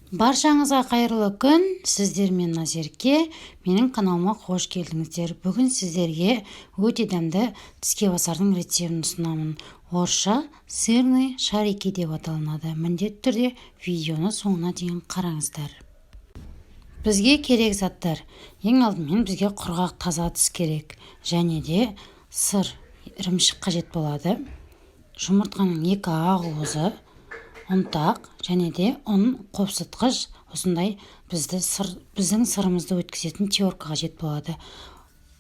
Баршаңызға қайырлы күн! Сіздермен Назерке. Менің каналыма қош келдіңіздер. Бүгін сіздерге өте дәмді тіске басардың рецептін ұсынамын. Орысша сырные шарики деп аталынады. Міндетті түрде видеоны соңына дейін қараңыздар. Бізге керек заттар: ең алдымен бізге құрғақ таза тіс керек және де сыр, ірімшік қажет болады. Жұмыртқаның 2 ақ уызы, ұнтақ және де ұн қопсытқыш, осындай бізді сыр, біздің сырымызды өткізетін терка қажет болады.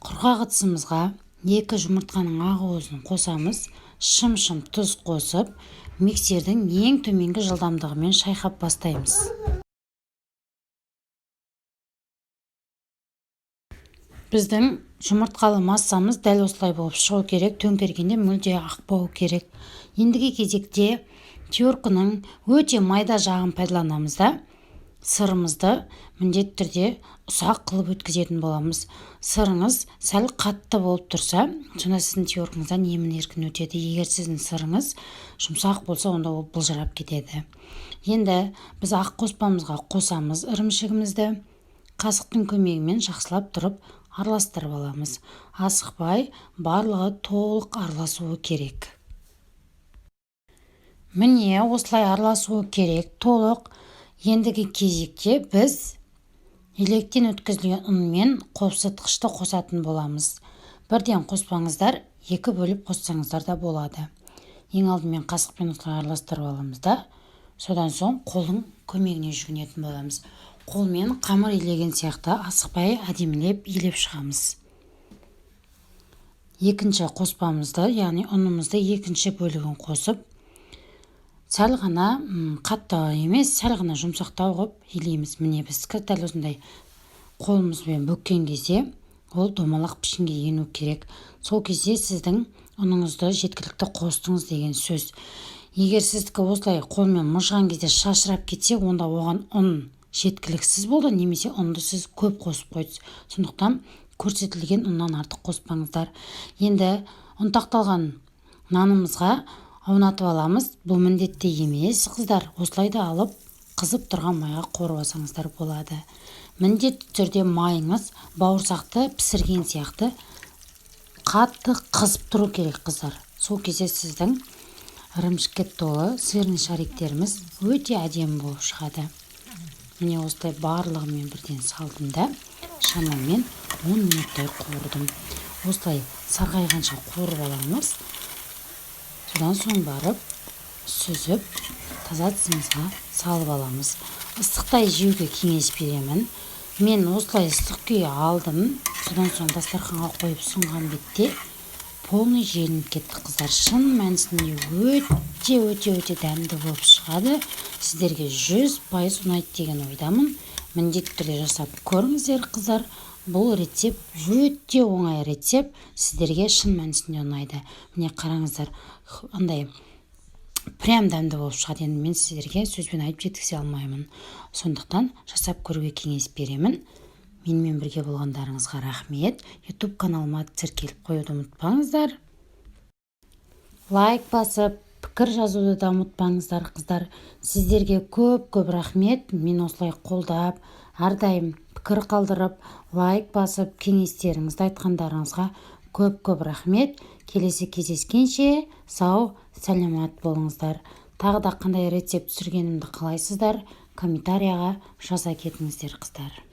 Құрғақ ыдысымызға 2 жұмыртқаның ақ уызын қосамыз, шым-шым тұз қосып, миксердің ең төменгі жылдамдығымен шайқап бастаймыз. Біздің жұмыртқалы массамыз дәл осылай болып шығу керек, төңкергенде мүлде ақпау керек. Ендігі кезекте терканың өте майда жағын пайдаланамыз да, сырымызды міндетті түрде ұсақ қылып өткізетін боламыз. Сырыңыз сәл қатты болып тұрса, сонда сіздің теркаңыздан емін-еркін өтеді. Егер сіздің сырыңыз жұмсақ болса, онда ол былжырап кетеді. Енді біз ақ қоспамызға қосамыз ірімшігімізді. Қасықтың көмегімен жақсылап тұрып араластырып аламыз. Асықпай, барлығы толық араласуы керек. Міне, осылай араласуы керек толық. Ендігі кезекте біз електен өткізілген ұн мен қопсытқышты қосатын боламыз. Бірден қоспаңыздар, 2 бөліп қоссаңыздар да болады. Ең алдымен қасықпен осылай араластырып аламыз да, содан соң қолдың көмегіне жүгінетін боламыз. Қолмен қамыр илеген сияқты асықпай әдемілеп илеп шығамыз. Екінші қоспамызды, яғни ұнымызды екінші бөлігін қосып, сәл ғана қатты емес, сәл ғана жұмсақтау қылып илейміз. Міне, біз дәл осындай қолымызбен бүккен кезде ол домалақ пішінге ену керек. Сол кезде сіздің ұныңызды жеткілікті қостыңыз деген сөз. Егер сіздікі осылай қолмен мыжған кезде шашырап кетсе, онда оған ұн жеткіліксіз болды немесе ұнды сіз көп қосып қойдыңыз. Сондықтан көрсетілген ұннан артық қоспаңыздар. Енді ұнтақталған нанымызға аунатып аламыз. Бұл міндетті емес, қыздар, осылай да алып қызып тұрған майға қуырып алсаңыздар болады. Міндетті түрде майыңыз бауырсақты пісірген сияқты қатты қызып тұру керек, қыздар. Сол кезде сіздің ірімшікке толы сырный шариктеріміз өте әдемі болып шығады. Міне, осылай барлығымен бірден салдым да, шамамен 10 минуттай қуырдым. Осылай сарғайғанша қуырып аламыз. Содан соң барып сүзіп таза ыдысымызға салып аламыз. Ыстықтай жеуге кеңес беремін. Мен осылай ыстық күйі алдым. Содан соң дастарханға қойып ұсынған бетте полный желініп кетті, қыздар. Шын мәнісінде өте өте өте дәмді болып шығады. Сіздерге 100% ұнайды деген ойдамын. Міндетті түрде жасап көріңіздер, қыздар. Бұл рецепт өте оңай рецепт, сіздерге шын мәнісінде ұнайды. Міне, қараңыздар, андай прям дәмді болып шығады. Енді мен сіздерге сөзбен айтып жеткізе алмаймын. Сондықтан жасап көруге кеңес беремін. Менімен бірге болғандарыңызға рахмет. YouTube каналыма тіркеліп қоюды ұмытпаңыздар. Лайк басып, пікір жазуды да ұмытпаңыздар, қыздар. Сіздерге көп-көп рахмет. Мен осылай қолдап, әрдайым пікір қалдырып, лайк басып, кеңестеріңізді айтқандарыңызға көп-көп рахмет. Келесі кездескенше сау сәлемат болыңыздар. Тағы да қандай рецепт түсіргенімді қалайсыздар, комментарияға жаза кетіңіздер, қыздар.